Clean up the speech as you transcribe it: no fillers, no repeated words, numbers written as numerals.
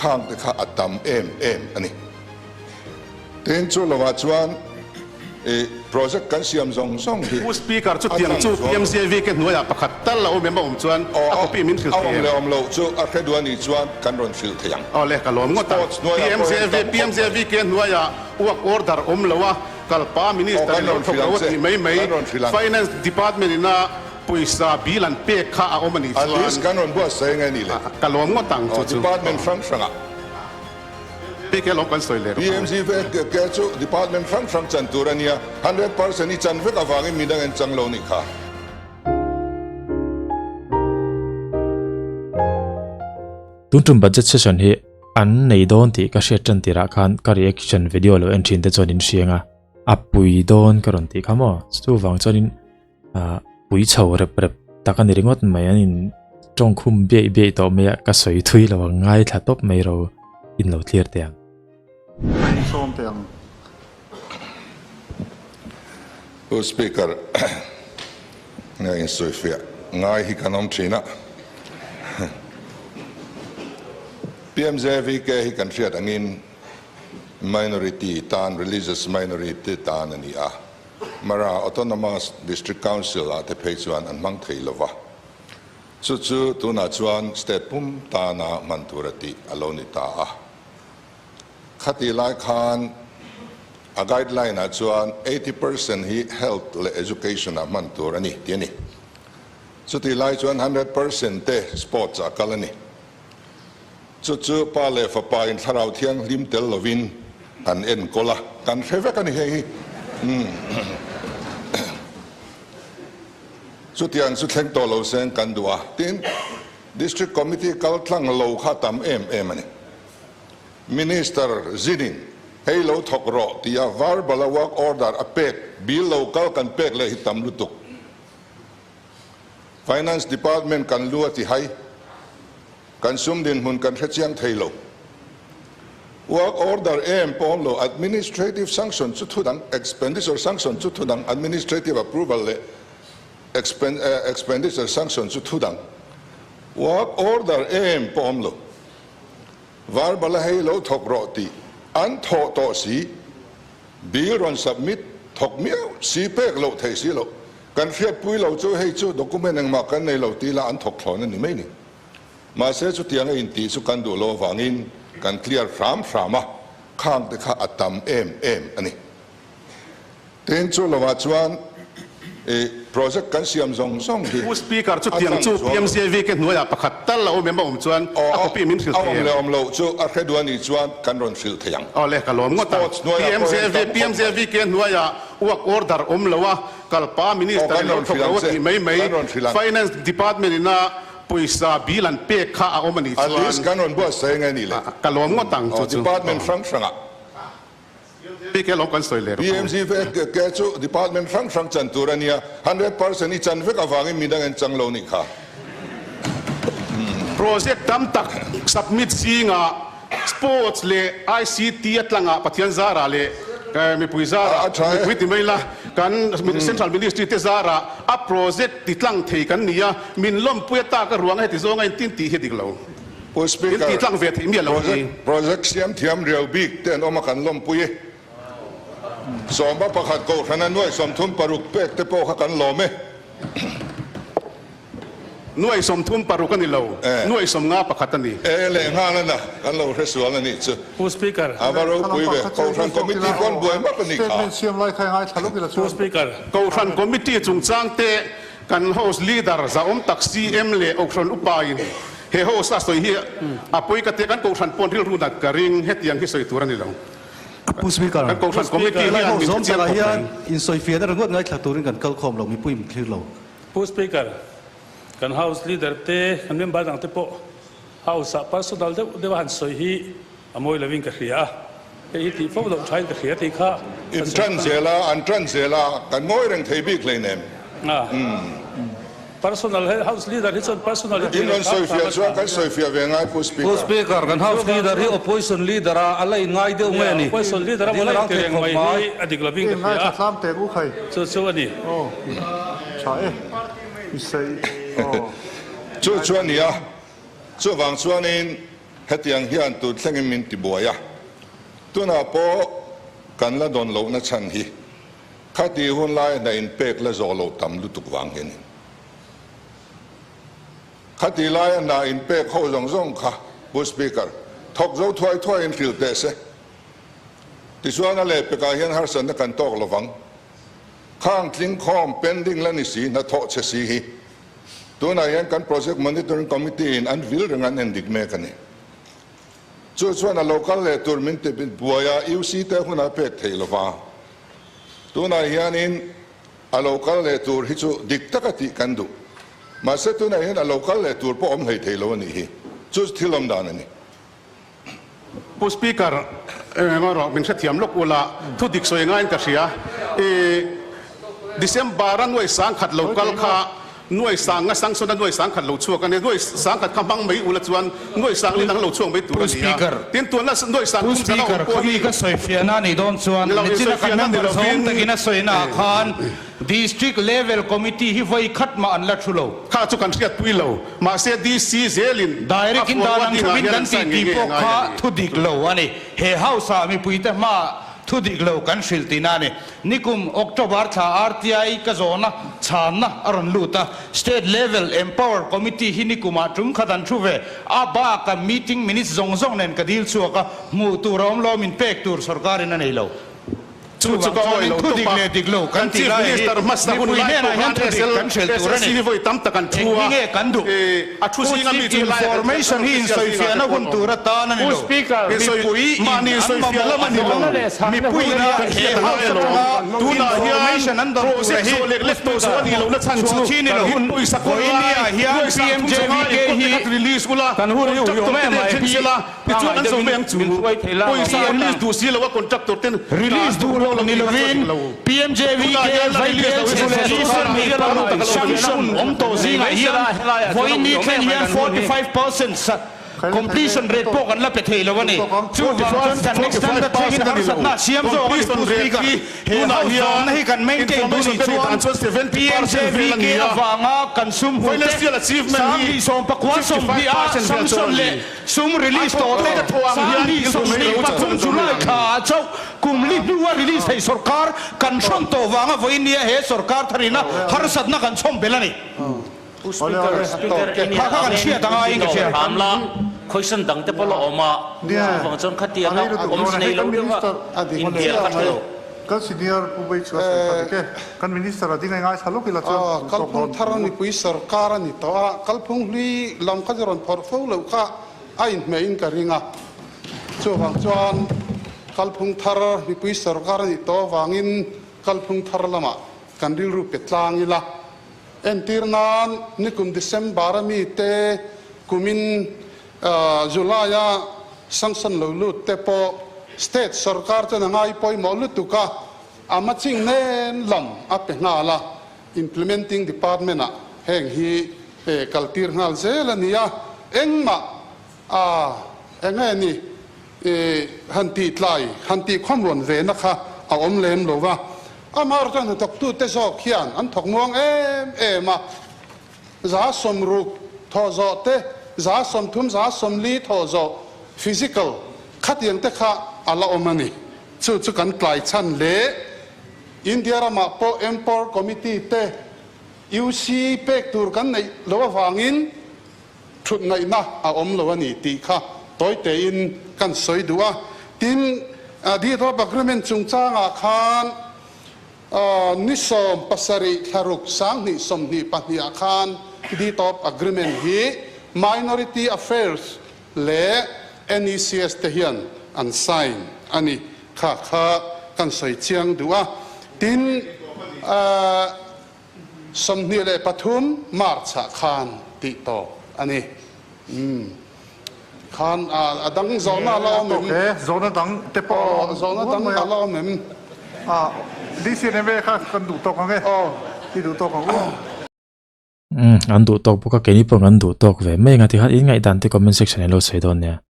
Khang te kha a tam em em a ni. Tin, chu lovah chuan i project kan siam zawng zawng hi Pu Speaker, a chutiang tlang chu zual lo. PMJVK hnuaiah pakhat tal a awm em a awm chuan Aw, a copy min hrilh a thei awm em? leh awm loh chu a hre duh a nih chuan kan rawn hrilh thei ang. Aw le, ka lawm ngawt a. Sports hnuaiah pawh hian PMJV, tam khawp mai. PMJVK hnuaiah work order awm lo a, kalpa Aw, Minister kan in lo rawn thawk hrilh lo ang a che, tih mai mai. kan rawn hrilh ang. Finance Department ina pawisa bill an pek kha a awm a nih A list chuan kan rawn buatsaih nge ni le? ka lawm ngawt ang chu Aw, chu. Department hrang hrangah. PK lawm kan sawi leh rawh. PMC vek ke chu department hrang hrang chan tur a nia, 100% i chan vek avangin midang en chang lo nih kha. Tun tum budget session hi an nei dawn tih ka hriat tan tirah khan ka reaction video lo en thin te chuan in hriang a, a pui dawn ka rawn tih kha maw, chuvang chuanin ah pui chho rep rep tak a ni ringawt mai an in tawngkhum biaih biaih tawh mai a ka sawi thui lo ang ngaithla tawp mai ro in lo thlir teh ang. Sawm teh ang. Pu Speaker, nga insawifiah ngai hi kan awm thin a. PMJVK hi kan hriat angin minority tan, religious minority tan a ni a. Mara Autonomous District Council ah te phei chuan an hmang thei lova, chu chu tunah chuan state pum tana hman tur a tih a lo ni ta a. Khati lai khan a guideline ah chuan 80% hi health leh education ah hman tur a ni tih a ni. Chutih lai chuan 100% te sports ah kal a ni. Chu chu Pa leh Fapa in Thlarau Thianghlim tel lovin an enkawl a, kan hre vek a ni hei hi. Chutiang chu thleng tawh lo seng kan duh a, tin District Committee kal tlang lo kha tam em em a ni. Minister zinin hei lo thawk rawh tia verbal a work order a pek bill lo kal kan pek leh hi tam lutuk. Finance Department kan lu a ti hai. Kan sum dinhmun kan hre chiang thei lo. Work order em pawh awm lo, administrative sanction chu thu dang, expenditure sanction chu thu dang, administrative approval leh expenditure sanction chu thu dang. Work order em pawh awm lo. Verbal a hei lo thawk rawh tih an thawh tawh si, bill rawn submit thawk miau si pek loh theih si loh. Kan hriatpui lo chu hei chu document engmah kan nei lo tih lah an thawk thlawn a ni mai ni. Mahse chutianga intih chu kan duh lo avangin kan clear hram hram a, khang te kha a tam em em a ni. Tin, chu lovah chuan i project kan siam zawng zawng hi Pu Speaker, a chutiang tlang chu zual lo. PMJVK hnuaiah pakhat tal a awm em a awm chuan Aw, a copy min hrilh a thei awm em? leh awm loh chu a hre duh a nih chuan kan rawn hrilh thei ang. Aw le, ka lawm ngawt ang. Sports hnuaiah pawh hian PMJV, tam khawp mai. PMJVK hnuaiah work order awm lo a, Kalpa Minister in lo thawk lo a tih mai mai, Finance Department ina pawisa bill an pek kha a awm a nih chuan. A list kan rawn buatsaih nge ni le? Ka lawm ngawt ang chu chu. Department hrang hrangah. PK lawm kan sawi leh rawh. PMC vek ke chu Department hrang hrang chan tur a nia, 100% i chan vek avangin midang en chang lo nih kha. Project tam tak submit zingah Sports leh ICT a tlangah Pathian zarah leh mipui zarah, mipui ti mai la, kan Central Ministry te zarah a project ti tlang thei kan ni a, min lawmpui ataka ruang a heti zawnga intin tih hi a dik lo. Pu In Speaker, ti tlang ve theih miah lo hi. Project siam thiam riau bik te an awm a kan lawmpui e. Sawma pakhat Kohhrana nuai 36 pek te pawh kha kan lawm e. Nuai 36 a ni lo, nuai 51 a ni. E leh nghal a na, kan lo hre sual a nih chu. Pu Speaker. A va ropui ve, Kohhran Committee pawn buai map a nih kha. Pu Speaker. Kohhran Committee chungchang te kan House Leader zahawm tak CM leh Kohhran Upa in he House a sawi hi a pawi ka tia, kan Kohhran pawn rilru nat ka ring, hetiang hi sawi tur a ni lo. Pu Speaker. Kan Kohhran Committee Helai hian ho min zawm hrechiang takah khawp hian mai. insawifiahna ringawt ngaithla turin kan kal khawm lo, mipui min thlir lo. Pu Speaker, kan House Leader te, kan member dang te pawh House ah personal deuh deuh a han sawi hi a mawi lovin ka hria a, hei hi tih fo loh thain ka hria tih kha In kan sawi tan ta. zel a, an tan zel a, kan ngawi reng thei bik hleinem. A, personal he House Leader hi chuan personal hi In tih loh rawn hram hram sawifiah a chuan tha. kan sawifiah ve ngai Pu Pu Speaker. Speaker, kan House Chuvang Leader hi chuan Opposition Leader a a la inngai deuh nge Nia, ni? Opposition Leader a Ding mawla rang inti thei reng khawp mai mai. hi a dik lovin ka hria a, chu chu a ni. Chu chu a ni a, chuvang chuanin. Hetiang hian tun thlengin min tibuai a, tunah pawh kan la dawn lohna chhan hi khati hun laia hna inpek la zawh loh tam lutuk vang hian in. Khati laia hna inpek ho zawng zawng kha Pu Speaker, thawk zo thuai thuaiin hrilh teh se. Tichuan a lehpekah hian harsatna kan tawk lovang. Khang tlingkhawm pending la ni si, hnathawh chhe si hi Tunah hian kan Project Monitoring Committee in an vil reng an endik mek a ni. Chu chuan a lo kal leh tur min ti buai a, UC te hunah a pek theih lova. Tunah hianin a lo kal leh tur hi chu dik taka tih kan duh. Mahse tunah hian a lo kal leh tur pawh awm hlei thei lo a nih hi. Chu chu thil awm dan a ni. Pu Speaker, engemaw rawh min hrethiam lawk ula, thu dik sawi ngaiin ka hria. I December a nuai sangkhat lo kal kha nuai sang a sanction a nuai sangkhat lo chhuak a nia, nuai sangkhat kha hmang mai ula chuan nuai sang lin ang lo chhuak mai tur a ni a. Tin, tunna nuai sang Pu thum zan a awm Speaker, pawh hi khami ka sawifiahna a nih dawn chuan ni lo, nichina kan insawifiahna ni member zawng lovin takin a sawina ah khan District Level Committee hi vawi khat mah an la thu lo. Kha chu kan hriatpui lo. Mahse DC zelin a Direct in dan ang forwarding ah thupin hian kan an tih sign tih ngei ngei pawh a ngai kha a ni. thu dik lo a ni. He House ah mipuite hmaah thu dik lo kan hrilh tihna a ni. Nikum October thla RTI ka zawhna chhanna a rawn lut a, State Level Empower Committee hi nikumah tum khat an thu ve. A baka meeting minutes zawng zawng nen ka dil chhuak a, hmuh tur a awm lo, min pek tur sorkarin a nei lo. Chu chu ka awih lo tawp a, kan Chief Minister hmasa hun lai pawh khan SLSC hi vawi tam tak an thu a, a thu zinga mi chu helai ah kan official zingah te pawh an awm. Mahni insawifiah lam a ni lo, tunah kan hriat a ngai alawm. Tunah hian project zawh lek lek tawh zawh a nih lohna chhan chu in pawisa kawl lai, nuai sang thum changa in kawt te khat release ula, contractor te nen then sela, Tichuan an zo mai ang chu. Pawisa release duh si lo a contractor ten Release duh lo ni lovin PMJVK Vaibel chhe sanction awm tawh zingah hian vawiin thleng hian 45% completion rate pawh kan la pe thei lo a ni. Chuvang chuan kan next time thlengin harsatna a siam zawk a ni Pu Speaker. He house zawmna hi kan maintain duh nih chuan PMJVK avanga kan sum hmuh te 2019 20 sanction leh Sum release tawh te 2023 July thla ah chauh kum li hnua release thei sorkar kan hrawn tawh vanga vawiin nia he sorkar tharina harsatna kan chhawm belh a ni. Kha kha kan hriat anga in ka hria. Question dang te pawh la awm a, chuvang chuan khatianga awmze nei lo deuha inbial kha tha lo. Kan senior Pu Beichhua sawi kha dik e. Kan minister a ding a i ngaithla lawk ila chuan Aw, kalphung thar a mipui sorkar a ni tawh a, kalphung hlui lam kha chu rawn phawrh fo loh kha a inhmeh in ka ring a. Chuvang chuan kalphung thar mipui sorkar a nih tawh avangin kalphung thar lamah kan rilru pe tlang ila. Entir nan nikum December a mite kumin July a sanction lo lut te pawh state sorkar chuan a ngai pawimawh lutuk a, A maching nen lam a pe nghal a, Implementing Department ah heng hi kaltir nghal zel a ni a, engmah a enge ni han tih tlai, han tih khawmrawn ve na kha a awm lem lo va. Amah chuan hnathawktute zawk hian an thawk muang em em a, 60 thawh zawh te, 30, 40 thawh zawh, physical, khatiang te kha a la awm a ni. Chu chu kan tlai chhan leh India ramah pawh Empower Committee te UC pek tur kan neih loh avangin thut ngaihna a awm lo a ni tih kha tawi tein kan sawi duh a. Tin, Deed-of Agreement chungchangah khan ni 77 thlaruk 2022 ah khan Deed of Agreement hi Minority Affairs leh NECS te hian an sign a ni. Kha kha kan sawi chiang duh a. Tin, 23 March ah khan tih tawp a ni. Umm. Khan a dang zawhna a la awm em? He zawhna dang te pawh a la awm. Zawhna dang a la awm em? DCNMA kha kan duh tawk ang e. I duh tawk ang u. Umm an duh tawk bawk a, keini pawh kan duh tawk ve mai ang a tikhan in ngaihdan te comment section ah in lo sawi dawn nia.